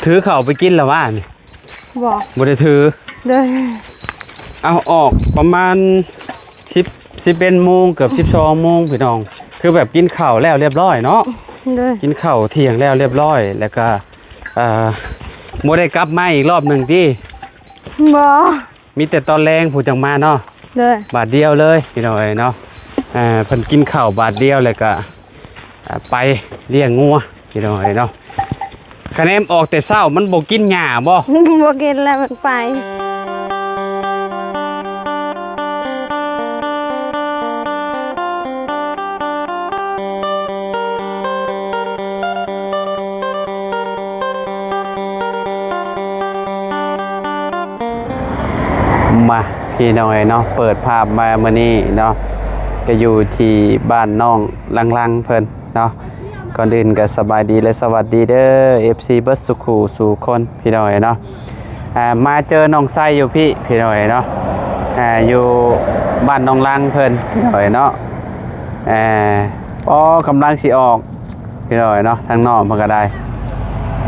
ຖືເຂົ້າໄປກິນແລ້ວຫວານີ້? ບໍ່ ບໍ່ໄດ້ຖື. ໂດຍ ເອົາອອກປະມານສິບ ສິບເອັດໂມງ ເກືອບສິບສອງໂມງພີ່ນ້ອງ ຄືແບບກິນເຂົ້າແລ້ວລຽບລ້ອຍເນາະ. ໂດຍ ກິນເຂົ້າທ່ຽງແລ້ວລຽບລ້ອຍ ແລ້ວກະ ເອີ ບໍ່ໄດ້ກັບມາອີກລອບໜຶ່ງຕິ? ບໍ່ ມີແຕ່ຕອນແລງພຸ້ນຈັ່ງມາເນາະ. ໂດຍ ບາດດຽວເລີຍພີ່ນ້ອງເອີຍເນາະ. ເພິ່ນກິນເຂົ້າບາດດຽວແລ້ວກະ ໄປລ້ຽງງົວພີ່ນ້ອງເອີຍເນາະ. ຄະແນນອອກແຕ່ເຊົ້າມັນບໍ່ກິນຫຍ້າບໍ່? ບໍ່ກິນແລ້ວມັນໄປ. ມາ ພີ່ນ້ອງເອີຍເນາະ ເປີດພາບມາມື້ນີ້ເນາະ ກະຢູ່ທີ່ບ້ານນ້ອງລັງໆເພິ່ນເນາະ. ກ່ອນອື່ນກະສະບາຍດີ ແລະ ສະຫວັດດີເດີ ເອັຟຊີ ເບິດສຸຂູສູ່ຄົນ ພີ່ນ້ອງເອີຍເນາະ. ອ່າ ມາເຈີນ້ອງໄຊຢູ່ພີ້ ພີ່ນ້ອງເອີຍເນາະ ອ່າ ຢູ່ບ້ານນ້ອງລັງເພິ່ນ ພີ່ນ້ອງເອີຍເນາະ. ອ່າ ອໍ ກຳລັງຊິອອກ ພີ່ນ້ອງເອີຍເນາະ ທາງນ້ອງເພິ່ນກະໄດ້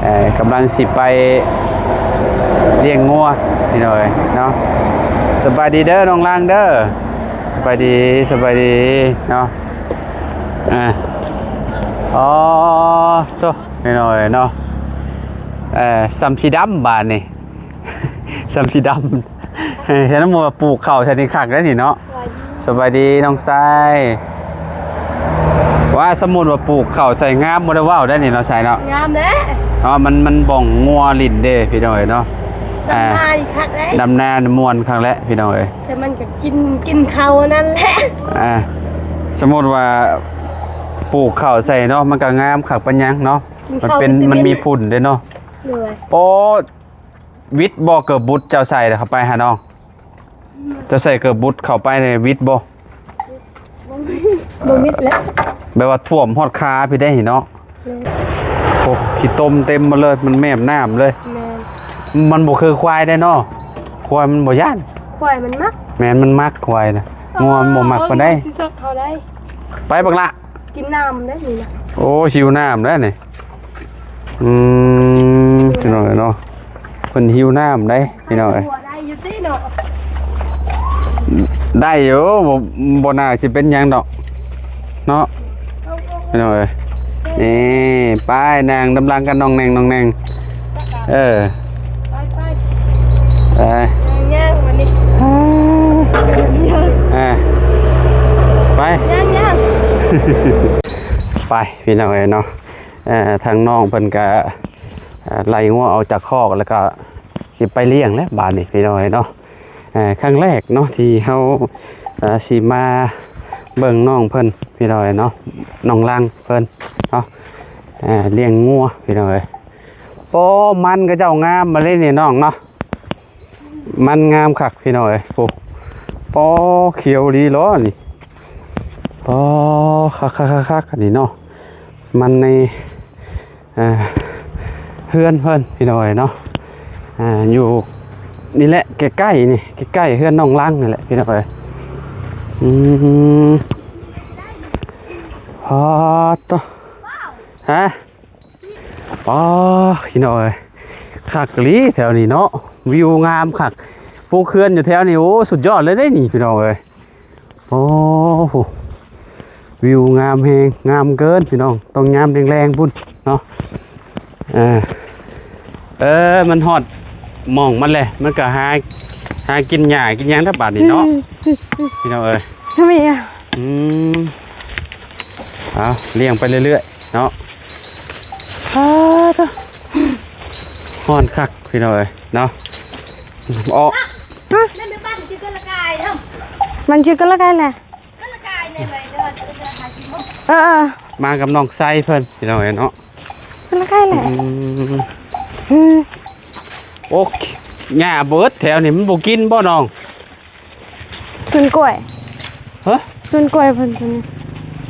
ເອີ ກຳລັງຊິໄປລ້ຽງງົວ ພີ່ນ້ອງເອີຍເນາະ. ສະບາຍດີເດີນ້ອງລັງເດີ ສະບາຍດີ ສະບາຍດີເນາະ. ອ່າ ອໍ ໂທ້ ພີ່ນ້ອງເອີຍເນາະ ເອີ ສ່ຳສີດຳບາດນີ້ ສ່ຳສີດຳ. ເຫັນວ່າປູກເຂົ້າແຖວນີ້ຄັກໄດ໋ນີ້ເນາະ. ສະບາຍດີ ສະບາຍດີນ້ອງຊາຍ. ວ່າສົມມຸດວ່າປູກເຂົ້າໃສ່ງາມ ບໍ່ໄດ້ເວົ້າໄດ໋ນີ້ເນາະ ຊາຍເນາະ. ງາມແຫຼະ ເນາະ ມັນ ມັນບ່ອງງົວຫຼິ້ນເດ້ ພີ່ນ້ອງເອີຍເນາະ. ດຳນານີ້ຄັກເດ້ ດຳນາມ່ວນຄັກແຫຼະ ພີ່ນ້ອງເອີຍ. ແຕ່ມັນກະກິນ ກິນເຂົ້ານັ້ນແຫຼະ. ອ່າ ສົມມຸດວ່າປູກເຂົ້າໃສ່ເນາະ ມັນກະງາມຄັກປານຫຍັງເນາະ. ມັນເປັນ ມັນມີຝຸ່ນເດ້ເນາະ. ໂອ້ ວິດບໍ່ ເກີບບຸດເຈົ້າໃສ່ເຂົ້າໄປຫານ້ອງ? ເຈົ້າໃສ່ເກີບບຸດເຂົ້າໄປນີ້ວິດບໍ່? ບໍ່ວິດແຫຼະ ແບບວ່າຖ້ວມຮອດຂາພີ້ໄດ໋ເນາະ. ໂອ້ ຂີ້ຕົມເຕັມໝົດເລີຍ ມັນແມບນ້ຳເລີຍ. ມັນບໍ່ຄືຄວາຍໄດ໋ເນາະ ຄວາຍມັນບໍ່ຢ້ານ ຄວາຍມັນມັກ. ແມ່ນ ມັນມັກຄວາຍນະ ງົວມັນບໍ່ມັກປານໃດ. ໄປບັກລະ ກິນນ້ຳໄດ້ນີ້ນະ. ໂອ້ ຫິວນ້ຳແລ້ວນີ້. ອືມ ພີ່ນ້ອງເອີຍເນາະ ເພິ່ນຫິວນ້ຳໄດ໋ ພີ່ນ້ອງເອີຍ. ໄດ້ຢູ່ ບໍ່ ບໍ່ໜ້າຊິເປັນຫຍັງດອກເນາະ ພີ່ນ້ອງເອີຍ. ນີ້ ໄປ ນັ່ງນຳຫຼັງກັນ ນ້ອງແໜ່ງ ນ້ອງແໜ່ງ. ເອີ ໄປ ໄປ ໄປ ຍ່າງໆ ບາດນີ້ ອ່າ ໄປ ຍ່າງໆ ໄປ ພີ່ນ້ອງເອີຍເນາະ. ເອີ ທາງນ້ອງເພິ່ນກະ ເອີ ໄລ່ງົວອອກຈາກຄອກ ແລ້ວກະຊິໄປລ້ຽງແລ້ວບາດນີ້ ພີ່ນ້ອງເອີຍເນາະ. ເອີ ຄັ້ງແລກເນາະ ທີ່ເຮົາ ເອີ ຊິມາເບິ່ງນ້ອງເພິ່ນ ພີ່ນ້ອງເອີຍເນາະ ນ້ອງລັງເພິ່ນເນາະ ເອີ ລ້ຽງງົວ ພີ່ນ້ອງເອີຍ. ໂອ້ ມັນຂະເຈົ້າງາມມາເລີຍນີ້ນ້ອງເນາະ. ມັນງາມຄັກພີ່ນ້ອງເອີຍ. ໂອ້ ປໍ ຂຽວອີ່ຫຼີເນາະນີ້. ປໍ ຄັກໆໆໆ ອັນນີ້ເນາະ ມັນໃນ ເອີ ເຮືອນເພິ່ນພີ່ນ້ອງເອີຍເນາະ. ອ່າ ຢູ່ນີ້ແຫຼະ ໃກ້ໆນີ້ ໃກ້ໆເຮືອນນ້ອງລັງນີ້ແຫຼະ ພີ່ນ້ອງເອີຍ. ອືມ ອໍ ໂຕ ຮະ ອໍ ພີ່ນ້ອງເອີຍ ຄັກອີ່ຫຼີແຖວນີ້ເນາະ ວິວງາມຄັກ. ພູເຂື່ອນຢູ່ແຖວນີ້ ໂອ້ ສຸດຍອດເລີຍເດ້ນີ້ ພີ່ນ້ອງເອີຍ. ໂອ້ໂຫ ວິວງາມແຮງ ງາມເກີນພີ່ນ້ອງ ຕ້ອງຍາມແລງໆພຸ້ນເນາະ. ເອີ ເອີ ມັນຮອດໝ່ອງມັນແຫຼະ ມັນກະຫາ ຫາກິນຫຍ້າກິນຫຍັງແລ້ວບາດນີ້ເນາະ ພີ່ນ້ອງເອີຍ. ທຳໄມອະ? ອືມ ເອົາ ລ້ຽງໄປເລື້ອຍໆເນາະ. ອ້າ ຮ້ອນຄັກພີ່ນ້ອງເອີຍເນາະ. ອອກ ຮະ? ມັນຈະກະລະກາຍແຫຼະ. ເອີໆ ມາກັບນ້ອງໄຊເພິ່ນ ພີ່ນ້ອງເອີຍເນາະ. ກະລະກາຍແຫຼະ. ອືມ ອືມ ໂອ້ ຫຍ້າເບິດແຖວນີ້ ມັນບໍ່ກິນບໍ່ນ້ອງ? ສວນກ້ວຍ ຮະ? ສວນກ້ວຍເພິ່ນ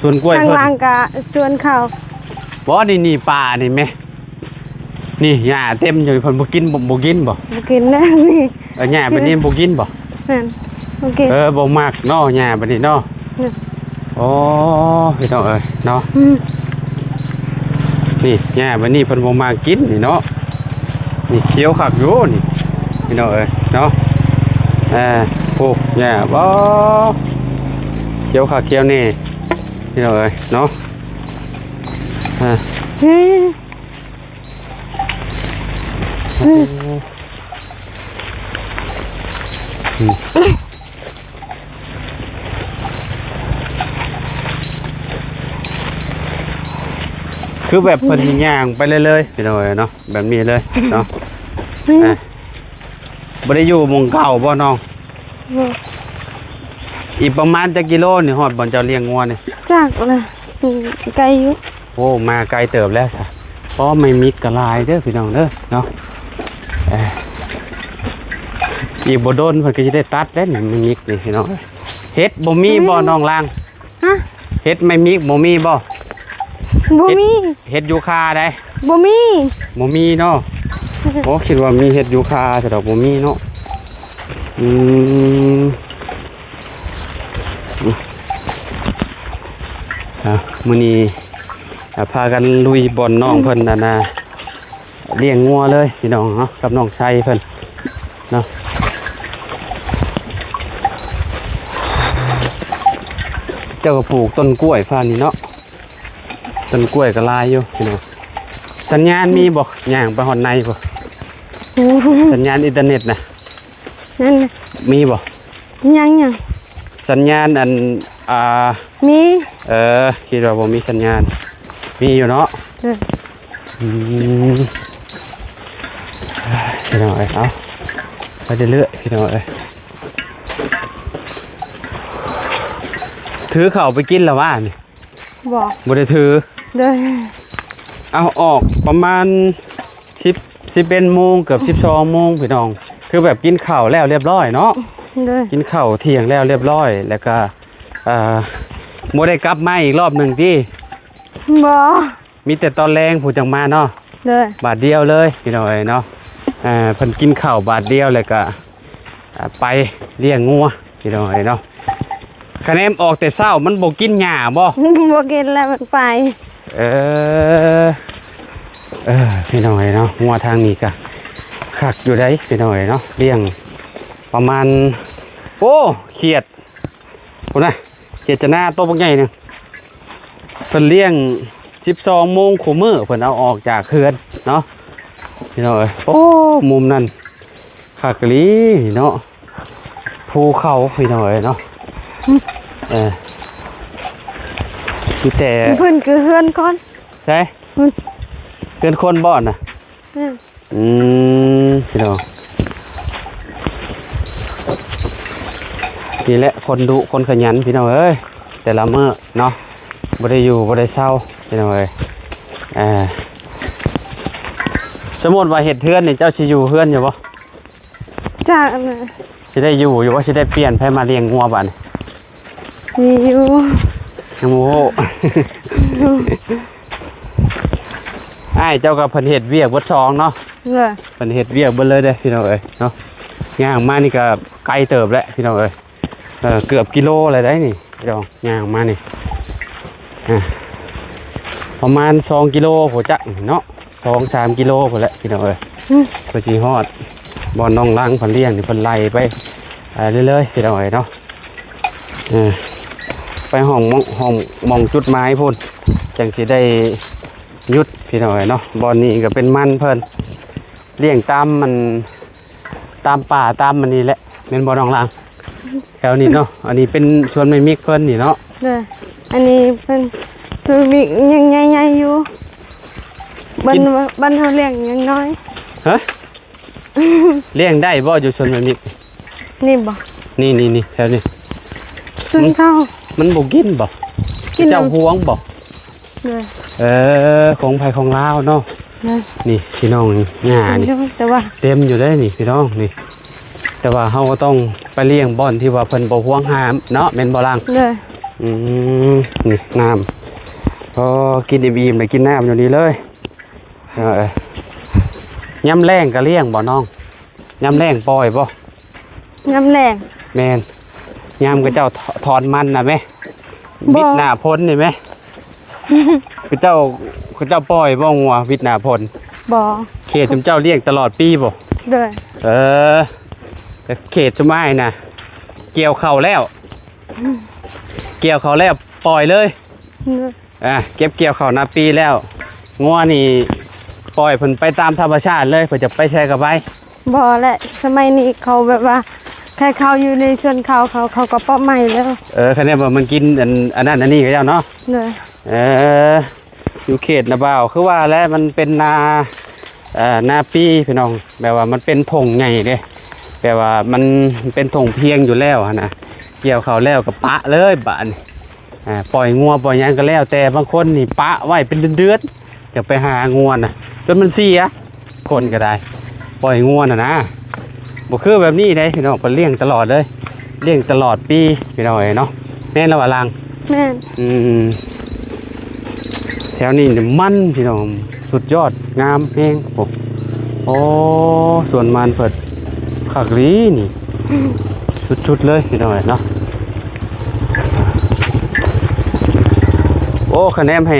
ສວນກ້ວຍ ທາງຫຼັງກະສວນເຂົ້າ. ບໍ່ ນີ້ ນີ້ປ່ານີ້ແມະ ນີ້ຫຍ້າເຕັມຢູ່ ເພິ່ນບໍ່ກິນ ບໍ່ ບໍ່ກິນບໍ່? ບໍ່ກິນແລ້ວນີ້. ເອີ ຫຍ້າແບບນີ້ບໍ່ກິນບໍ່? ແມ່ນ ບໍ່ກິນ. ເອີ ບໍ່ມັກເນາະ ຫຍ້າແບບນີ້ເນາະ. ໂອ້ ພີ່ນ້ອງເອີຍເນາະ. ອືມ ນີ້ຫຍ້າແບບນີ້ເພິ່ນບໍ່ມັກກິນນີ້ເນາະ. ນີ້ຂຽວຄັກຢູ່ນີ້ ພີ່ນ້ອງເອີຍເນາະ. ເອີ ໂອ້ ແຍ່ບໍ່ ຂຽວຄັກຂຽວແນ່ ພີ່ນ້ອງເອີຍເນາະ. ເອີ ເອີ ອືມ ຄືແບບເພິ່ນຍ່າງໄປເລື້ອຍໆ ພີ່ນ້ອງເອີຍເນາະ ແບບນີ້ເລີຍເນາະ. ອືມ ອ່ະ ບໍ່ໄດ້ຢູ່ໝ່ອງເກົ່າບໍ່ນ້ອງ? ບໍ່. ອີກປະມານຈັກກິໂລນີ້ຮອດບ່ອນເຈົ້າລ້ຽງງົວນີ້? ຈັກລະ ໄກຢູ່. ໂອ້ ມາໄກເຕີບແລ້ວຊະ. ອໍ ໄມ້ມິກກໍຫຼາຍເດີພີ່ນ້ອງເດີເນາະ. ເອີ ອີກບໍ່ດົນເພິ່ນກໍຈະໄດ້ຕັດແລ້ວນີ້ ໄມ້ມິກນີ້ພີ່ນ້ອງ. ເຫັດບໍ່ມີບໍ່ ອືມ ນ້ອງລາງ? ຮະ? ເຫັດໄມ້ມິກບໍ່ມີບໍ່? ບໍ່ມີ. ເຫັດ ເຫັດຢູຄາໃດ໋? ບໍ່ມີ. ບໍ່ມີເນາະ. ໂອ້ ຄິດວ່າມີເຫັດຢູຄາຊະດອກ ບໍ່ມີເນາະ. ອືມ ອ່ະ ມື້ນີ້ ອ່າ ພາກັນລຸຍບ່ອນນ້ອງເພິ່ນ ອືມ ອັນນ່າ ລ້ຽງງົວເລີຍພີ່ນ້ອງເນາະ ກັບນ້ອງໄຊເພິ່ນເນາະ. ເຈົ້າກໍປູກຕົ້ນກ້ວຍພານີ້ເນາະ ຕົ້ນກ້ວຍກໍຫຼາຍຢູ່ພີ່ນ້ອງ. ສັນຍານມີບໍ່? ອືມ ຍ່າງໄປຮອດໃນບໍ່? ໂອ້ ສັນຍານອິນເຕີເນັດນະ ນັ້ນນະ ມີບໍ່? ຍັງ ຍັງ ສັນຍານອັນ ອ່າ ມີ. ເອີ ຄິດວ່າບໍ່ມີສັນຍານ ມີຢູ່ເນາະ. ເອີ ອືມ ພີ່ນ້ອງເອີຍ ເອົາ ໄປເລື້ອຍໆ ພີ່ນ້ອງເອີຍ. ຖືເຂົ້າໄປກິນແລ້ວຫວານີ້? ບໍ່ ບໍ່ໄດ້ຖື. ໂດຍ ເອົາ ອອກປະມານສິບ ສິບເອັດໂມງ ເກືອບສິບສອງໂມງ ພີ່ນ້ອງ ຄືແບບກິນເຂົ້າແລ້ວລຽບຮ້ອຍເນາະ. ໂດຍ ກິນເຂົ້າທ່ຽງແລ້ວລຽບຮ້ອຍ ແລ້ວກະ ເອີ ບໍ່ໄດ້ກັບມາອີກລອບໜຶ່ງຕິ? ບໍ່ ມີແຕ່ຕອນແລງພຸ້ນຈັ່ງມາເນາະ. ໂດຍ ບາດດຽວເລີຍ ພີ່ນ້ອງເອີຍເນາະ. ເອີ ເພິ່ນກິນເຂົ້າບາດດຽວ ແລ້ວກະ ອ່າ ໄປລ້ຽງງົວ ພີ່ນ້ອງເອີຍເນາະ. ຄະແນນອອກແຕ່ເຊົ້າ ມັນບໍ່ກິນຫຍ້າບໍ່? ບໍ່ກິນແລ້ວມັນໄປ. ເອີ ເອີ ພີ່ນ້ອງເອີຍເນາະ ງົວທາງນີ້ກະຄັກຢູ່ໃດ໋ ພີ່ນ້ອງເອີຍເນາະ. ລ້ຽງປະມານ ໂອ້ ຂຽດ ພຸ້ນນະ ເຈດຈະນາໂຕບັກໃຫຍ່ໜຶ່ງ ເພິ່ນລ້ຽງສິບສອງໂມງຄູ່ມື້ ເພິ່ນເອົາອອກຈາກເຮືອນເນາະ ພີ່ນ້ອງເອີຍ. ໂອ້ ມຸມນັ້ນຄັກອີ່ຫຼີເນາະ ພູເຂົາ ພີ່ນ້ອງເອີຍເນາະ. ເອີ ມີແຕ່ ເພິ່ນຄືເຮືອນຄົນ ໃສ ເຮືອນຄົນບໍ່ນະ? ອືມ ອືມ ພີ່ນ້ອງ ນີ້ແຫຼະຄົນດຸຄົນຂະຫຍັນ ພີ່ນ້ອງເອີຍ ແຕ່ລະມື້ເນາະ ບໍ່ໄດ້ຢູ່ບໍ່ໄດ້ເຊົາ ພີ່ນ້ອງເອີຍ. ເອີ ສົມມຸດວ່າເຮັດເຮືອນນີ້ ເຈົ້າຊິຢູ່ເຮືອນຢູ່ບໍ່? ຈະ ຊິໄດ້ຢູ່ຢູ່ບໍ່? ຊິໄດ້ປ່ຽນໃຜມາລ້ຽງງົວບາດນີ້? ມີຢູ່ ຍັງບໍ່ຮູ້. ອ້າຍເຈົ້າກັບເພິ່ນເຮັດວຽກເບິດສອງເນາະ. ເອີ ເພິ່ນເຮັດວຽກເບິດເລີຍເດ້ ພີ່ນ້ອງເອີຍເນາະ. ຍ່າງມານີ້ກໍໄກເຕີບແຫຼະ ພີ່ນ້ອງເອີຍ ເອີ ເກືອບກິໂລແລ້ວໄດ໋ນີ້ ພີ່ນ້ອງ ຍ່າງມານີ້ ອ່າ ປະມານສອງກິໂລພຸ້ນຈັກເນາະ ສອງສາມກິໂລພຸ້ນແຫຼະ ພີ່ນ້ອງເອີຍ. ອືມ ເພື່ອຊິຮອດບ່ອນນ້ອງລັງເພິ່ນລ້ຽງນີ້ ເພິ່ນໄລ່ໄປ ອ່າ ເລື້ອຍໆ ພີ່ນ້ອງເອີຍເນາະ. ເອີ ໄປຫ້ອງ ໝ່ອງ ຫ້ອງ ໝ່ອງຈຸດໝາຍພຸ້ນ ຈັ່ງຊິໄດ້ຢຸດ ພີ່ນ້ອງເອີຍເນາະ. ບ່ອນນີ້ກໍເປັນມັນເພິ່ນ ລ້ຽງຕາມມັນ ຕາມປ່າຕາມມັນນີ້ແຫຼະ ແມ່ນບໍ່ນ້ອງລາງ? ແຖວນີ້ເນາະ ອັນນີ້ເປັນສວນໄມ້ມິກເພິ່ນນີ້ເນາະ. ໂດຍ ອັນນີ້ເປັນສວນມິກຍັງໃຫຍ່ໆຢູ່ ບັນ ເປັນ ບັນເຮົາລ້ຽງຍັງນ້ອຍ. ຮະ? ລ້ຽງໄດ້ບໍ່ຢູ່ສວນໄມ້ມິກ? ນີ້ບໍ່? ນີ້ໆໆ ແຖວນີ້ ສວນເຂົາ ມັນ ມັນບໍ່ກິນບໍ່? ກິນ ເຈົ້າຫວງບໍ່? ໂດຍ ເອີ ຂອງໃຜຂອງລາວເນາະ. ໂດຍ ນີ້ພີ່ນ້ອງ ຫຍ້ານີ້ ແຕ່ວ່າເຕັມຢູ່ເດ້ນີ້ພີ່ນ້ອງນີ້ ແຕ່ວ່າເຮົາກໍຕ້ອງໄປລ້ຽງບ່ອນທີ່ວ່າເພິ່ນບໍ່ຫວງຫ້າມເນາະ ແມ່ນບໍ່ລາງ? ໂດຍ ອືມ ນີ້ນ້ຳ ພໍກິນອີ່ມໆ ໄດ້ກິນນ້ຳຢູ່ນີ້ເລີຍ. ເອີ ຍາມແລ້ງກໍລ້ຽງບໍ່ນ້ອງ? ຍາມແລ້ງປ່ອຍບໍ່? ຍາມແລ້ງ ແມ່ນ ຍາມເຂົາເຈົ້າຖອນມັນນະແມ ບິດໜ້າຝົນນີ້ແມ ເຂົາເຈົ້າ ເຂົາເຈົ້າປ່ອຍບໍ່ງົວບິດໜ້າຝົນ? ບໍ່ ເຂດຊຸມເຈົ້າລ້ຽງຕະຫຼອດປີບໍ່? ໂດຍ. ເອີ ເຂດຊຸມອ້າຍນະ ກ່ຽວເຂົ້າແລ້ວ ກ່ຽວເຂົ້າແລ້ວປ່ອຍເລີຍ. ໂດຍ. ອ່າ ເກັບກ່ຽວເຂົ້ານາປີແລ້ວ ງົວນີ້ປ່ອຍເພິ່ນໄປຕາມທຳມະຊາດເລີຍ ເພິ່ນຈະໄປໃສກໍໄປ. ບໍ່ແຫຼະ ສະໄໝນີ້ເຂົາແບບວ່າ ໃຫ້ເຂົາຢູ່ໃນສວນເຂົາ ເຂົາ ເຂົາກໍເປາະໄມ້ແລ້ວ. ເອີ ຄັນແມ່ນວ່າມັນກິນອັນ ອັນນັ້ນອັນນີ້ກໍແລ້ວເນາະ. ໂດຍ. ເອີ ຢູ່ເຂດນາບ່າວ ຄືວ່າແຫຼະ ມັນເປັນນາ ເອີ ນາປີພີ່ນ້ອງ ແບບວ່າມັນເປັນທົ່ງໃຫຍ່ເດ້ ແບບວ່າມັນເປັນທົ່ງພຽງຢູ່ແລ້ວຫັ້ນນະ ກ່ຽວເຂົ້າແລ້ວກໍປະເລີຍບາດນີ້. ອ່າ ປ່ອຍງົວປ່ອຍຫຍັງກໍແລ້ວແຕ່ ບາງຄົນນີ້ປະໄວ້ເປັນເດືອນໆ ຈະໄປຫາງົວນະ ຈົນມັນເສຍ ຄົນກໍໄດ້ ປ່ອຍງົວນະນະ ບໍ່ຄືແບບນີ້ເດ້ພີ່ນ້ອງ ເພິ່ນລ້ຽງຕະຫຼອດເລີຍ ລ້ຽງຕະຫຼອດປີພີ່ນ້ອງເອີຍເນາະ. ແມ່ນແລ້ວວ່າຫຼັງ? ແມ່ນ. ອືມ ແຖວນີ້ມັນພີ່ນ້ອງ ສຸດຍອດ ງາມແຮງ. ໂອ້ ໂອ້ ສວນມັນເພິ່ນຄັກອີ່ຫຼີນີ້ ສຸດໆເລີຍພີ່ນ້ອງເອີຍເນາະ. ໂອ້ ຄະແນນໃຫ້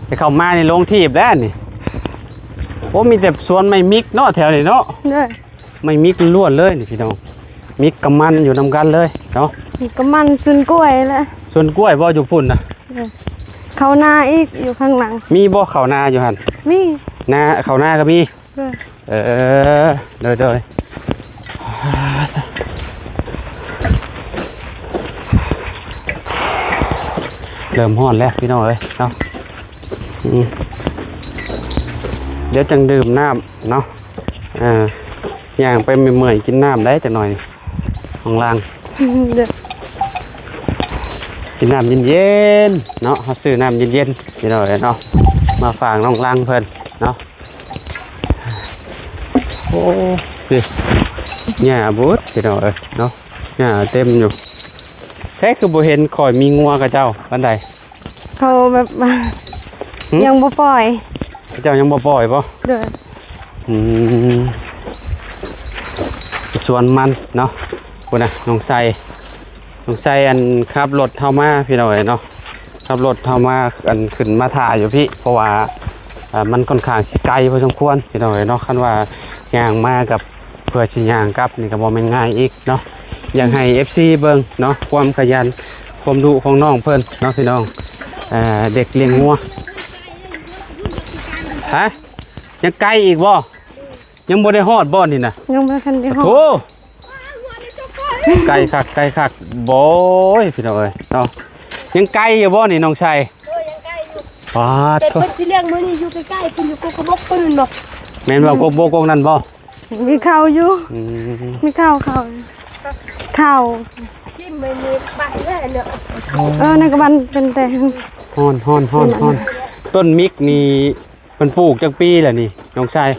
ໃຫ້ເຂົ້າມານີ້ລົງທີບແລ້ວນີ້. ໂອ້ ມີແຕ່ສວນໄມ້ມິກເນາະ ແຖວນີ້ເນາະ. ໂດຍ. ໄມ້ມິກລ້ວນເລີຍນີ້ພີ່ນ້ອງ ມິກກັບມັນຢູ່ນຳກັນເລີຍເນາະ. ມີກັບມັນ ສວນກ້ວຍແຫຼະ. ສວນກ້ວຍບໍ່ຢູ່ພຸ້ນນະ? ໂດຍ. ເຂົ້ານາອີກຢູ່ຂ້າງຫຼັງ. ມີບໍ່ເຂົ້ານາຢູ່ຫັ້ນ? ມີ. ນາ ເຂົ້ານາກໍມີ. ໂດຍ. ເອີ ໂດຍ ໂດຍ. ເລີ່ມຮ້ອນແລ້ວພີ່ນ້ອງເອີຍເນາະ. ອືມ ດຽວຈັ່ງດື່ມນ້ຳເນາະ. ເອີ ຍ່າງໄປເມື່ອຍໆ ກິນນ້ຳໄດ້ຈັກໜ່ອຍ ນ້ອງຫຼັງ. ໂດຍ. ກິນນ້ຳເຢັນໆເນາະ ເຮົາຊື້ນ້ຳເຢັນໆ ພີ່ນ້ອງເອີຍເນາະ ມາຝາກນ້ອງຫຼັງເພິ່ນເນາະ. ໂອ້ ນີ້ ຫຍ້າເບິດພີ່ນ້ອງເອີຍເນາະ ຫຍ້າເຕັມຢູ່. ໃສຄືບໍ່ເຫັນຂ້ອຍມີງົວຂະເຈົ້າປານໃດ? ເຂົາແບບວ່າ ຫຶ? ຍັງບໍ່ປ່ອຍ. ເຂົາເຈົ້າຍັງບໍ່ປ່ອຍບໍ່? ໂດຍ. ອືມ ສວນມັນເນາະ. ພຸ້ນນະ ນ້ອງໄຊ ນ້ອງໄຊ ອັນ ຂັບລົດເຮົາມາພີ່ນ້ອງເອີຍເນາະ ຂັບລົດເຮົາມາ ອັນ ຂຶ້ນມາຖ້າຢູ່ພີ້ ເພາະວ່າ ເອີ ມັນຂ້ອນຂ້າງຊິໄກພໍສົມຄວນພີ່ນ້ອງເອີຍເນາະ. ຄັນວ່າຍ່າງມາກັບ ເພື່ອຊິຍ່າງກັບນີ້ກໍບໍ່ແມ່ນງ່າຍອີກເນາະ. ຢາກໃຫ້ເອັຟຊີເບິ່ງເນາະ ຄວາມຂະຫຍັນ ຄວາມດຸຂອງນ້ອງເພິ່ນເນາະພີ່ນ້ອງ. ເອີ ເດັກລ້ຽງງົວ. ຮະ? ຍັງໄກອີກບໍ່? ຍັງບໍ່ໄດ້ຮອດບໍ່ນີ້ນະ? ຍັງບໍ່ທັນໄດ້ຮອດ. ໂອ້ ໄກຄັກ ໄກຄັກ. ໂອ້ຍ ພີ່ນ້ອງເອີຍເນາະ ຍັງໄກຢູ່ບໍ່ນີ້ນ້ອງໄຊ? ໂອ້ຍ ຍັງໄກຢູ່. ປາດ ແຕ່ເພິ່ນຊິລ້ຽງມື້ນີ້ຢູ່ໃກ້ໆ ເພິ່ນຢູ່ກົກກະບົກເພິ່ນແມ່ນບໍ່? ແມ່ນບໍ່ ກົກບົກກົກນັ້ນບໍ່? ມີເຂົ້າຢູ່. ອືມ ມີເຂົ້າ ເຂົ້າ ເຂົ້າ ກິນມື້ນີ້ໄປແລ້ວເນາະ. ເອີ ໃນກະບັນເປັນແຕ່ ຮ້ອນ ຮ້ອນ ຮ້ອນ ຮ້ອນ. ຕົ້ນມິກນີ້ ເພິ່ນປູກຈັກປີແລ້ວນີ້ນ້ອງຊາຍ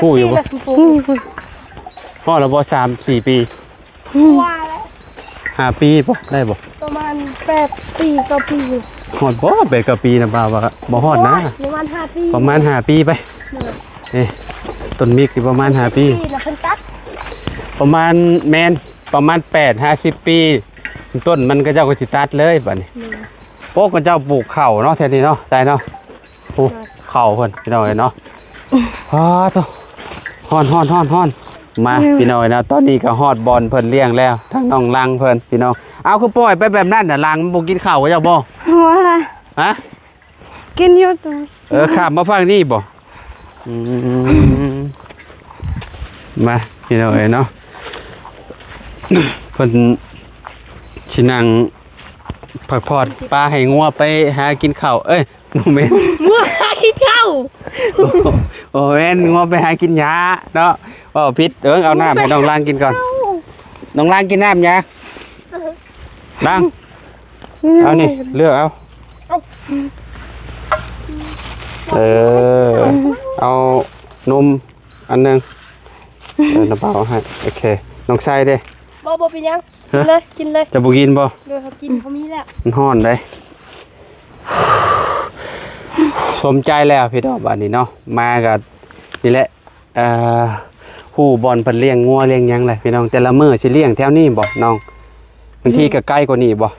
ຮູ້ຢູ່ບໍ່? ອືມ ຮອດແລ້ວບໍ່ ສາມສີ່ປີ? ອືມ ກວ່າແລ້ວ ຫ້າປີບໍ່ ໄດ້ບໍ່? ປະມານແປດປີ ເກົ້າປີ. ຮອດບໍ່ ແປດເກົ້າປີນະ ປາວ່າບໍ່ຮອດນະ. ປະມານຫ້າປີ ປະມານຫ້າປີໄປ. ໂດຍ ເອີ ຕົ້ນມິກນີ້ປະມານຫ້າປີ ແລ້ວເພິ່ນຕັດ ປະມານ ແມ່ນ ປະມານແປດຫາສິບປີ ຕົ້ນມັນເຂົາເຈົ້າກໍຊິຕັດເລີຍບາດນີ້. ໂດຍ ໂອ້ ເຂົາເຈົ້າປູກເຂົ້າເນາະ ແຖວນີ້ເນາະ ໄດ້ເນາະ. ໂອ້ ເຂົ້າເພິ່ນ ພີ່ນ້ອງເອີຍເນາະ. ອ້າໂທ້ ຮ້ອນ ຮ້ອນ ຮ້ອນ ຮ້ອນ. ມາ ອືມ ພີ່ນ້ອງເອີຍເນາະ ຕອນນີ້ກໍຮອດບ່ອນເພິ່ນລ້ຽງແລ້ວ ທາງນ້ອງລັງເພິ່ນ ພີ່ນ້ອງ. ເອົາ ຄືປ່ອຍໄປແບບນັ້ນນະ ລັງມັນບໍ່ກິນເຂົ້າເຂົາເຈົ້າບໍ່? ບໍ່ລະ ຮະ? ກິນຢູ່ຕົວ ເອີ ຂ້າມມາຝັ່ງນີ້ບໍ່? ອືມ ມາ ພີ່ນ້ອງເອີຍເນາະ ເພິ່ນຊິນັ່ງ ພັກຜ່ອນ ປາໃຫ້ງົວໄປຫາກິນເຂົ້າ ເອີຍ ບໍ່ແມ່ນ ງົວຫາກິນເຂົ້າ ບໍ່ແມ່ນ ງົວໄປຫາກິນຫຍ້າເນາະ ເວົ້າຜິດ. ເອີ ເອົານ້ຳໃຫ້ນ້ອງລັງກິນກ່ອນ ນ້ອງລັງກິນນ້ຳຫຍັງ? ລັງ ເອົານີ້ ເລືອກເອົາ ເອີ ເອົານົມ ອັນໜຶ່ງ ເອີ ນ້ຳເປົ່າໃຫ້ ໂອເຄ. ນ້ອງໄຊເດ້? ບໍ່ ບໍ່ເປັນຫຍັງ ຮະ? ກິນເລີຍ ກິນເລີຍ. ຈະບໍ່ກິນບໍ່? ໂດຍ ເຮົາກິນ ເຮົາມີແລ້ວ. ມັນຮ້ອນເດ້ ສົມໃຈແລ້ວພີ່ນ້ອງ ບາດນີ້ເນາະ ມາກໍນີ້ແຫຼະ ເອີ ຮູ້ບ່ອນເພິ່ນລ້ຽງງົວລ້ຽງຫຍັງແຫຼະພີ່ນ້ອງ. ແຕ່ລະມື້ຊິລ້ຽງແຖວນີ້ບໍ່ນ້ອງ? ບາງທີກໍໄກກວ່ານີ້ບໍ່?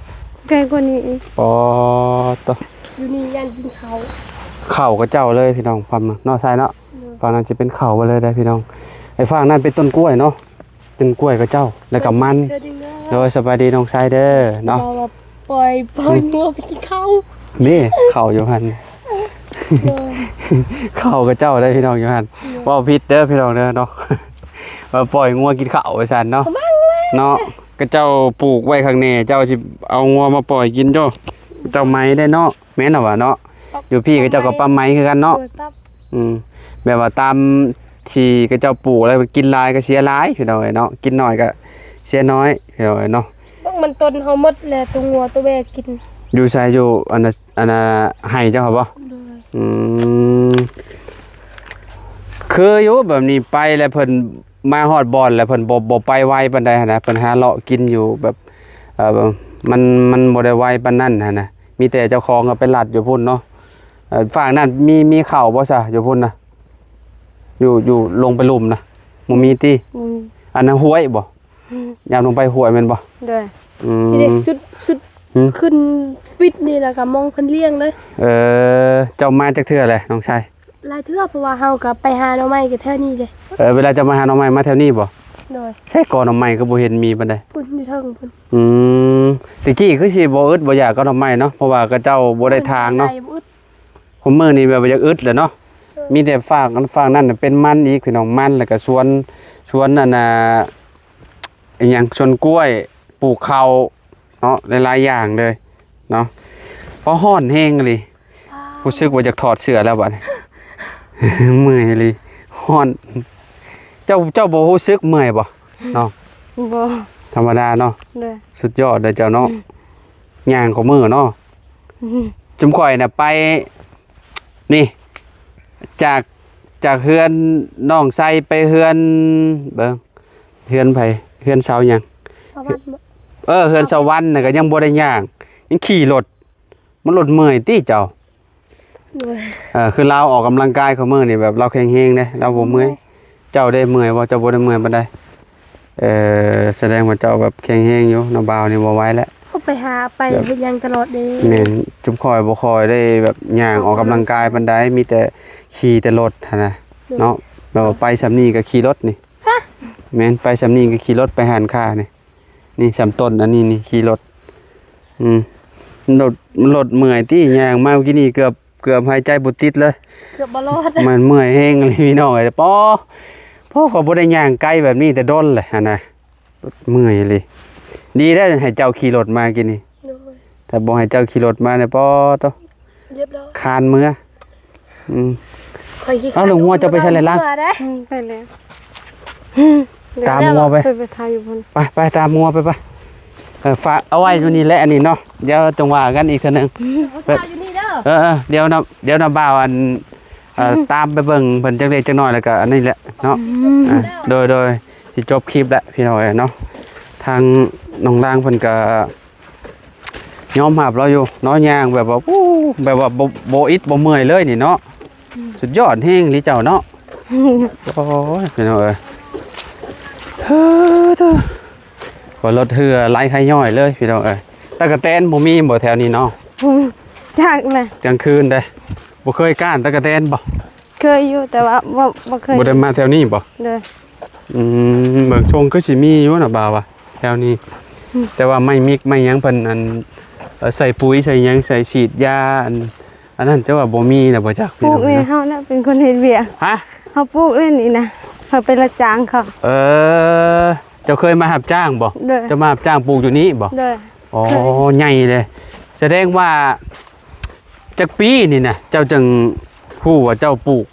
ໄກກວ່ານີ້ອີກ. ອໍ ໂຕ ຢູ່ນີ້ຢ້ານກິນເຂົ້າ ເຂົ້າຂະເຈົ້າເລີຍພີ່ນ້ອງ ພາມເນາະ ຊາຍເນາະ. ຝັ່ງນັ້ນຈະເປັນເຂົ້າເບິດເລີຍເດ້ພີ່ນ້ອງ. ໄອ້ຝັ່ງນັ້ນເປັນຕົ້ນກ້ວຍເນາະ ຕົ້ນກ້ວຍເຂົາເຈົ້າ ແລ້ວກໍມັນ. ເທື່ອໜຶ່ງເດີ. ໂດຍ ສະບາຍດີນ້ອງຊາຍເດີເນາະ. ວ່າ ວ່າປ່ອຍ ປ່ອຍງົວໄປກິນເຂົ້າ. ນີ້ເຂົ້າຢູ່ຫັ້ນ ເອີ ເຂົ້າເຂົາເຈົ້າເດ້ພີ່ນ້ອງຢູ່ຫັ້ນ. ໂດຍ ເວົ້າຜິດເດີພີ່ນ້ອງເດີເນາະ ວ່າປ່ອຍງົວກິນເຂົ້າວ່າຊັ້ນເນາະ. ເນາະ ເຂົາເຈົ້າປູກໄວ້ຂ້າງແນ່ ເຈົ້າຊິເອົາງົວມາປ່ອຍກິນໂດ. ເຈົ້າໄມ້ໄດ້ເນາະ ແມ່ນລະຫວາເນາະ. ຢູ່ພີ້ເຂົາເຈົ້າກໍປ້ຳໄມ້ຄືກັນເນາະ. ໂດຍ ປ້ຳ. ອືມ ແບບວ່າຕາມທີ່ເຂົາເຈົ້າປູກແລ້ວ ກິນຫຼາຍກໍເສຍຫຼາຍພີ່ນ້ອງເອີຍເນາະ ກິນໜ້ອຍກໍເສຍໜ້ອຍພີ່ນ້ອງເອີຍເນາະ. ເບິ່ງມັນຕົນເຮົາໝົດແລ້ວ ຕົວງົວຕົວແບະກິນ. ຢູ່ໃສ? ຢູ່ອັນນ່າ ອັນນ່າ ໄຮ່ເຈົ້າຫັ້ນບໍ? ໂດຍ. ອືມ ຄືຢູ່ແບບນີ້ໄປແລ້ວ ເພິ່ນມາຮອດບ່ອນແລ້ວ ເພິ່ນບໍ່ ບໍ່ໄປໄວປານໃດຫັ້ນນະ ເພິ່ນຫາເລາະກິນຢູ່ແບບ ເອີ ມັນ ມັນບໍ່ໄດ້ໄວປານນັ້ນຫັ້ນນະ. ມີແຕ່ເຈົ້າຂອງກໍໄປລັດຢູ່ພຸ້ນເນາະ. ເອີ ຝັ່ງນັ້ນມີ ມີເຂົ້າບໍ່ຊະ ຢູ່ພຸ້ນນະ? ຢູ່ ຢູ່ລົງໄປລຸ່ມນະ ບໍ່ມີຕິ? ບໍ່ມີ. ອັນນັ້ນຫ້ວຍບໍ່? ອືມ ຍາມລົງໄປຫ້ວຍແມ່ນບໍ່? ໂດຍ. ອືມ ທີ່ເດັກສຸດ ສຸດ ຫື? ຂຶ້ນຟິດນີ້ ແລ້ວກໍມອງເພິ່ນລ້ຽງເລີຍ. ເອີ ເຈົ້າມາຈັກເທື່ອແລ້ວນ້ອງຊາຍ? ຫຼາຍເທື່ອ ເພາະວ່າເຮົາກໍໄປຫາໜໍ່ໄມ້ກໍແຖວນີ້ເດ້. ເອີ ເວລາເຈົ້າມາຫາໜໍ່ໄມ້ມາແຖວນີ້ບໍ່? ໂດຍ. ໃສກໍໜໍ່ໄມ້ຄືບໍ່ເຫັນມີປານໃດ? ພຸ້ນ ຢູ່ເທິງພຸ້ນ. ອືມ ແຕ່ກີ້ຄືຊິບໍ່ອຶດບໍ່ຢາກກັບໜໍ່ໄມ້ເນາະ ເພາະວ່າເຂົາເຈົ້າບໍ່ໄດ້ທາງເນາະ. ບໍ່ໄດ້ ບໍ່ອຶດ. ຄຸມື້ນີ້ແບບວ່າຢາກອຶດແຫຼະເນາະ. ເອີ ມີແຕ່ຟາກ ຟາກນັ້ນເປັນມັນອີກພີ່ນ້ອງ ມັນ ແລ້ວກໍສວນ ສວນອັນນ່າ ອີຫຍັງ ສວນກ້ວຍ ປູກເຂົ້າເນາະ ຫຼາຍໆຢ່າງເລີຍເນາະ. ພໍຮ້ອນແຮງອີ່ຫຼີ ຮູ້ສຶກວ່າຢາກຖອດເສື້ອແລ້ວບັດນີ້ ເມື່ອຍອີ່ຫຼີ ຮ້ອນ. ເຈົ້າ ເຈົ້າບໍ່ຮູ້ສຶກເມື່ອຍບໍ່ນ້ອງ? ບໍ່. ທຳມະດາເນາະ. ໂດຍ. ສຸດຍອດເດີເຈົ້າເນາະ. ອືມ ຍ່າງຂອງມື້ເນາະ. ອືມ ຈຸມຂ້ອຍນະໄປ ນີ້ ຈາກ ຈາກເຮືອນນ້ອງໄຊໄປເຮືອນ ເບິ່ງ ເຮືອນໃຜ? ເຮືອນສາວຫຍັງ? ສາວວັນບໍ? ເອີ ເຮືອນສາວວັນນະກໍຍັງບໍ່ໄດ້ຍ່າງ ຍັງຂີ່ລົດ ມັນລົດເມື່ອຍຕິເຈົ້າ? ໂດຍ. ເອີ ຄືລາວອອກກຳລັງກາຍຂອງມື້ນີ້ ແບບລາວແຂງແຮງເດ້ ລາວບໍ່ເມື່ອຍ. ເມື່ອຍ. ເຈົ້າໄດ້ເມື່ອຍບໍ່? ເຈົ້າບໍ່ໄດ້ເມື່ອຍປານໃດ? ເອີ ສະແດງວ່າເຈົ້າແບບແຂງແຮງຢູ່ເນາະ. ບ່າວນີ້ບໍ່ໄຫວແລ້ວ ເຮົາໄປຫາໄປເຮັດຫຍັງຕະຫຼອດເດ້. ແມ່ນ ຈຸມຂ້ອຍບໍ່ຄ່ອຍໄດ້ແບບຍ່າງອອກກຳລັງກາຍປານໃດ ມີແຕ່ຂີ່ແຕ່ລົດຫັ້ນນະ ໂດຍ ເນາະ. ແບບວ່າໄປສ່ຳນີ້ກໍຂີ່ລົດນີ້. ຮະ? ແມ່ນ ໄປສ່ຳນີ້ກໍຂີ່ລົດ ໄປຮ້ານຄ້ານີ້. ນີ້ສ່ຳຕົ້ນອັນນີ້ນີ້ຂີ່ລົດ. ອືມ ລົດ ລົດເມື່ອຍຕິ ຍ່າງມາເມື່ອກີ້ນີ້ເກືອບ ເກືອບຫາຍໃຈບໍ່ຕິດເລີຍ ເກືອບບໍ່ລອດ. ມັນເມື່ອຍແຮງອີ່ຫຼີພີ່ນ້ອງເອີຍ. ປໍ ພວກຂ້ອຍບໍ່ໄດ້ຍ່າງໄກແບບນີ້ແຕ່ດົນແຫຼະຫັ້ນນະ ເມື່ອຍອີ່ຫຼີ. ດີແລ້ວໃຫ້ເຈົ້າຂີ່ລົດມາກີ້ນີ້. ໂດຍ. ຖ້າບໍ່ໃຫ້ເຈົ້າຂີ່ລົດມານີ້ ປໍໂຕ ຮຽບຮ້ອຍ ຄານເມືອ. ອືມ ຂ້ອຍຂີ້ ເອົ້າ ແລ້ວງົວເຈົ້າໄປໃສແລ້ວລະ? ອືມ ໄປແລ້ວ. ຕາມງົວໄປ ໄປ ໄປຖ່າຍຢູ່ພຸ້ນ. ໄປ ໄປຕາມງົວໄປ ໄປ. ເອີ ຝາກເອົາໄວ້ຢູ່ນີ້ແຫຼະ ອັນນີ້ເນາະ ດຽວຈັ່ງວ່າກັນອີກເທື່ອໜຶ່ງ. ໄປ ຢູ່ນີ້ເດີ. ເອີ ເອີ ດຽວນະ ດຽວນະບ່າວ ອັນ ເອີ ຕາມໄປເບິ່ງເພິ່ນຈັກເລັກຈັກນ້ອຍ ແລ້ວກໍອັນນີ້ແຫຼະເນາະ. ອືມ ອ່າ ໂດຍ ໂດຍ ຊິຈົບຄລິບແລ້ວພີ່ນ້ອງເອີຍເນາະ. ທາງນ້ອງລາງເພິ່ນກໍ ຍອມຮັບລາວຢູ່ເນາະ ຍ່າງແບບວ່າ ໂອ້ ແບບວ່າບໍ່ ບໍ່ອິດບໍ່ເມື່ອຍເລີຍນີ້ເນາະ. ອືມ ສຸດຍອດແຮງອີ່ຫຼີເຈົ້າເນາະ. ໂອ້ຍ ພີ່ນ້ອງເອີຍ ເອີ ເອີ ວ່າລົດເຮືອໄຫຼໄຄຍ້ອຍເລີຍພີ່ນ້ອງເອີຍ. ຕະກະແຕນບໍ່ມີບໍ່ແຖວນີ້ເນາະ? ຈັກແຫຼະ ກາງຄືນເດ້. ບໍ່ເຄີຍກ້ານຕະກະແຕນບໍ່? ເຄີຍຢູ່ ແຕ່ວ່າບໍ່ ບໍ່ເຄີຍ ບໍ່ໄດ້ມາແຖວນີ້ບໍ່? ໂດຍ. ອືມ ເບິ່ງຊົງຄືຊິມີຢູ່ນະບ່າວວ່າແຖວນີ້. ອືມ ແຕ່ວ່າໄມ້ມິກໄມ້ຫຍັງເພິ່ນ ອັນ ເອີ ໃສ່ປຸຍໃສ່ຫຍັງ ໃສ່ສີດຢາ ອັນ ອັນນັ້ນ ເຈົ້າວ່າບໍ່ມີນະບໍ່ຈັກ. ປູກນີ້ ພີ່ນ້ອງເນາະ ເຮົານະເປັນຄົນເຮັດວຽກ. ຮະ? ເຮົາປູກແລ້ວນີ້ນະ ເຮົາໄປຮັບຈ້າງເຂົາ. ເອີ ເຈົ້າເຄີຍມາຮັບຈ້າງບໍ່? ໂດຍ. ເຈົ້າມາຮັບຈ້າງປູກຢູ່ນີ້ບໍ່? ໂດຍ. ອໍ ເຄີຍ. ໃຫຍ່ເດ້ ສະແດງວ່າ ຈັກປີນີ້ນະ ເຈົ້າຈຶ່ງຮູ້ວ່າເຈົ້າປູກ?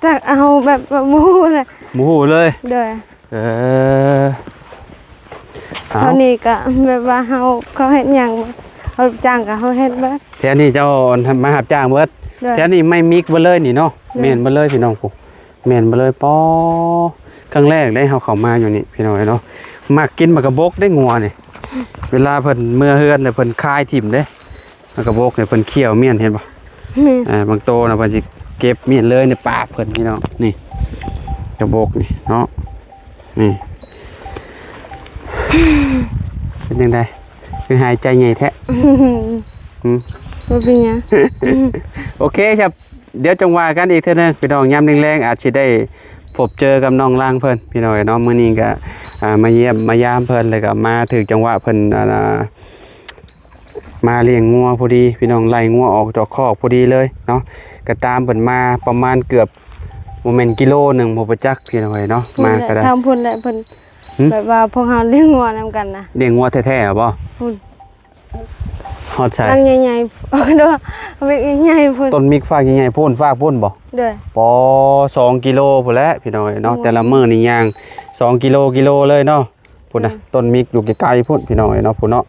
ຈັກ ເຮົາແບບວ່າບໍ່ຮູ້ນະ. ບໍ່ຮູ້ເລີຍ? ໂດຍ. ເອີ ເອົາ ເທົ່ານີ້ກໍແບບວ່າເຮົາ ເຂົາເຮັດຫຍັງ ເຮົາຈ້າງກໍເຮົາເຮັດເບິດ. ແຖວນີ້ເຈົ້າມາຮັບຈ້າງເບິດ? ໂດຍ. ແຖວນີ້ໄມ້ມິກເບິດເລີຍນີ້ເນາະ? ໂດຍ. ແມ່ນເບິດເລີຍພີ່ນ້ອງ. ໂອ້ ແມ່ນເບິດເລີຍ. ປໍ ຄັ້ງແລກເດ້ເຮົາເຂົ້າມາຢູ່ນີ້ພີ່ນ້ອງເອີຍເນາະ. ມັກກິນໝາກກະບົກເດ້ງົວນີ້ ເວລາເພິ່ນເມືອເຮືອນແລ້ວເພິ່ນຄາຍຖິ້ມເດ້. ໝາກກະບົກນີ້ເພິ່ນຄ້ຽວມ້ຽນ ເຫັນບໍ່? ແມ່ນ. ອ່າ ບາງໂຕນະເພິ່ນຊິເກັບມ້ຽນເລີຍໃນປາກເພິ່ນພີ່ນ້ອງ. ນີ້ ກະບົກນີ້ເນາະ ນີ້. ເປັນຈັ່ງໃດ ຄືຫາຍໃຈໃຫຍ່ແທ້? ຫືມ? ບໍ່ເປັນຫຍັງ. ໂອເຄ ຄັບ. ດຽວຈັ່ງວ່າກັນອີກເທື່ອໜຶ່ງພີ່ນ້ອງ ຍາມແລງໆອາດຊິໄດ້ພົບເຈີກັບນ້ອງລັງເພິ່ນພີ່ນ້ອງເອີຍເນາະ. ມື້ນີ້ກະ ອ່າ ມາຢ້ຽມມາຢາມເພິ່ນ ແລ້ວກະມາຖືກຈັງຫວະເພິ່ນ ອ່າ ມາລ້ຽງງົວພໍດີພີ່ນ້ອງ ໄລ່ງົວອອກຈາກຄອກພໍດີເລີຍເນາະ. ກະຕາມເພິ່ນມາປະມານເກືອບ ບໍ່ແມ່ນກິໂລໜຶ່ງບໍ່ປະຈັກພີ່ນ້ອງເອີຍເນາະ. ມາກະໄດ້ ທາງພຸ້ນແຫຼະເພິ່ນ ຫຶ? ແບບວ່າພວກເຮົາລ້ຽງງົວນຳກັນນະ ລ້ຽງງົວແທ້ໆບໍ? ພຸ້ນ ຮອດໃສ? ຫຼັງໃຫຍ່ໆ ໂດຍ ເວກໃຫຍ່ໆພຸ້ນ ຕົ້ນມິກຟາກໃຫຍ່ໆພຸ້ນ ຟາກພຸ້ນບໍ? ໂດຍ ປໍ ສອງກິໂລພຸ້ນແຫຼະພີ່ນ້ອງເອີຍເນາະ. ໂອ້ຍ ແຕ່ລະມື້ນີ້ຍ່າງສອງກິໂລ ກິໂລເລີຍເນາະ. ພຸ້ນນະ ອືມ ຕົ້ນມິກຢູ່ໄກໆພຸ້ນພີ່ນ້ອງເອີຍເນາະ ພຸ້ນເນາະ.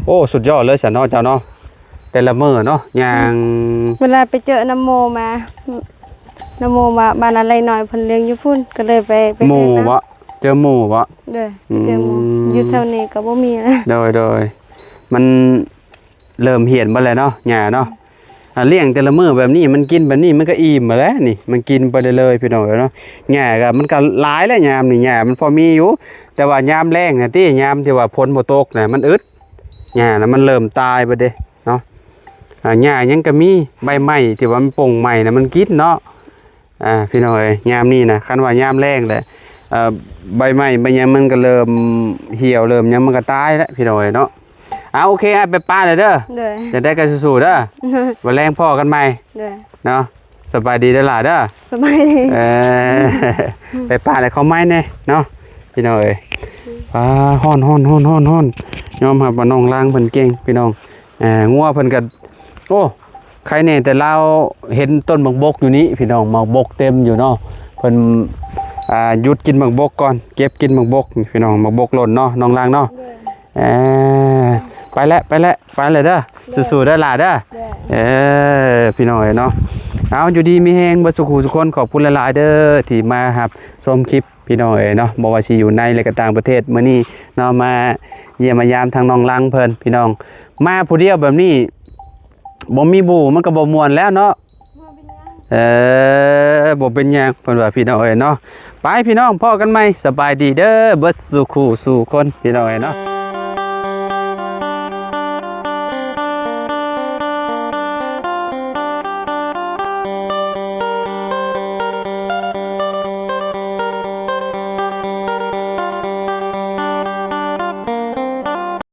ໂອ້ ສຸດຍອດເລີຍຊັ້ນເນາະເຈົ້າເນາະ ແຕ່ລະມື້ເນາະຍ່າງ. ອືມ ເວລາໄປເຈີນ້ຳໂມມາ ນ້ຳໂມມາ ບ້ານອາໄລນ້ອຍເພິ່ນລ້ຽງຢູ່ພຸ້ນ ກໍເລີຍໄປ ໄປ ໝູ່ ເລີຍນຳ ບໍ່? ເຈີໝູ່ບໍ່? ໂດຍ ອືມ ເຈີໝູ່ ຢູ່ແຖວນີ້ກໍບໍ່ມີແລ້ວ. ໂດຍໆ ມັນເລີ່ມຫ້ຽນເບິດແລ້ວເນາະ ຫຍ້າເນາະ. ອ່າ ລ້ຽງແຕ່ລະມື້ແບບນີ້ ມັນກິນແບບນີ້ ມັນກໍອີ່ມແລ້ວນີ້ ມັນກິນໄປເລື້ອຍໆ ພີ່ນ້ອງເອີຍເນາະ. ຫຍ້າກໍ ມັນກໍຫຼາຍແລ້ວຍາມນີ້ ຫຍ້າມັນພໍມີຢູ່ ແຕ່ວ່າຍາມແລ້ງນະຕິ ຍາມທີ່ວ່າຝົນບໍ່ຕົກນະ ມັນອຶດ ຫຍ້ານະ ມັນເລີ່ມຕາຍເບິດເດ້ເນາະ. ອ່າ ຫຍ້າຫຍັງກໍມີ ໃບໄມ້ທີ່ວ່າມັນປົ່ງໃໝ່ນະ ມັນກິນເນາະ. ອ່າ ພີ່ນ້ອງເອີຍ ຍາມນີ້ນະ ຄັນວ່າຍາມແລ້ງແຫຼະ ເອີ ໃບໄມ້ໃບຫຍັງມັນກໍເລີ່ມຫ່ຽວ ເລີ່ມຫຍັງ ມັນກໍຕາຍແລ້ວ ພີ່ນ້ອງເອີຍເນາະ. ເອົາ ໂອເຄ ອ້າຍໄປປະແລ້ວເດີ ໂດຍ ຈັ່ງໃດກໍສູ້ໆເດີ ໂດຍ ວັນແລງພໍ້ກັນໃໝ່ ໂດຍ ເນາະ. ສະບາຍດີເດີຫຼ້າເດີ ສະບາຍດີ ເອີ ໄປປະແລ້ວເຂົ້າໃໝ່ແດ່ເນາະ ພີ່ນ້ອງເອີຍ. ອືມ ອ່າ ຮ້ອນໆໆໆ ຍອມຮັບວ່ານ້ອງລາງເພິ່ນເກັ່ງ ພີ່ນ້ອງ. ອ່າ ງົວເພິ່ນກໍ ໂອ້ ໃຄແນ່ແຕ່ລາວເຫັນຕົ້ນໝາກບົກຢູ່ນີ້ພີ່ນ້ອງ ໝາກບົກເຕັມຢູ່ເນາະ. ເພິ່ນ ອ່າ ຢຸດກິນໝາກບົກກ່ອນ ເກັບກິນໝາກບົກພີ່ນ້ອງ ໝາກບົກຫຼົ່ນເນາະ ນ້ອງລາງເນາະ. ໂດຍ ເອີ ໄປແລ້ວ ໄປແລ້ວ ໄປແລ້ວເດີ ໂດຍ ສູ້ໆເດີຫຼ້າເດີ ໂດຍ ເອີ ພີ່ນ້ອງເອີຍເນາະ. ເອົາ ຢູ່ດີມີແຮງເບິດສູ່ຄູ່ສູ່ຄົນ ຂອບຄຸນຫຼາຍໆເດີ ທີ່ມາຮັບຊົມຄລິບ ພີ່ນ້ອງເອີຍເນາະ ບໍ່ວ່າຊິຢູ່ໃນ ແລະ ກໍຕ່າງປະເທດ ມື້ນີ້ເນາະ ມາຢ້ຽມມາຢາມທາງນ້ອງລັງເພິ່ນ ພີ່ນ້ອງ. ມາຜູ້ດຽວແບບນີ້ ບໍ່ມີໝູ່ ມັນກໍບໍ່ມ່ວນແລ້ວເນາະ. ເອີ ບໍ່ເປັນຫຍັງ ເພິ່ນວ່າ ພີ່ນ້ອງເອີຍເນາະ. ໄປ ພີ່ນ້ອງ ພໍ້ກັນໃໝ່ ສະບາຍດີເດີ ເບິດສູ່ຄູ່ສູ່ຄົນ ພີ່ນ້ອງເອີຍເນາະ.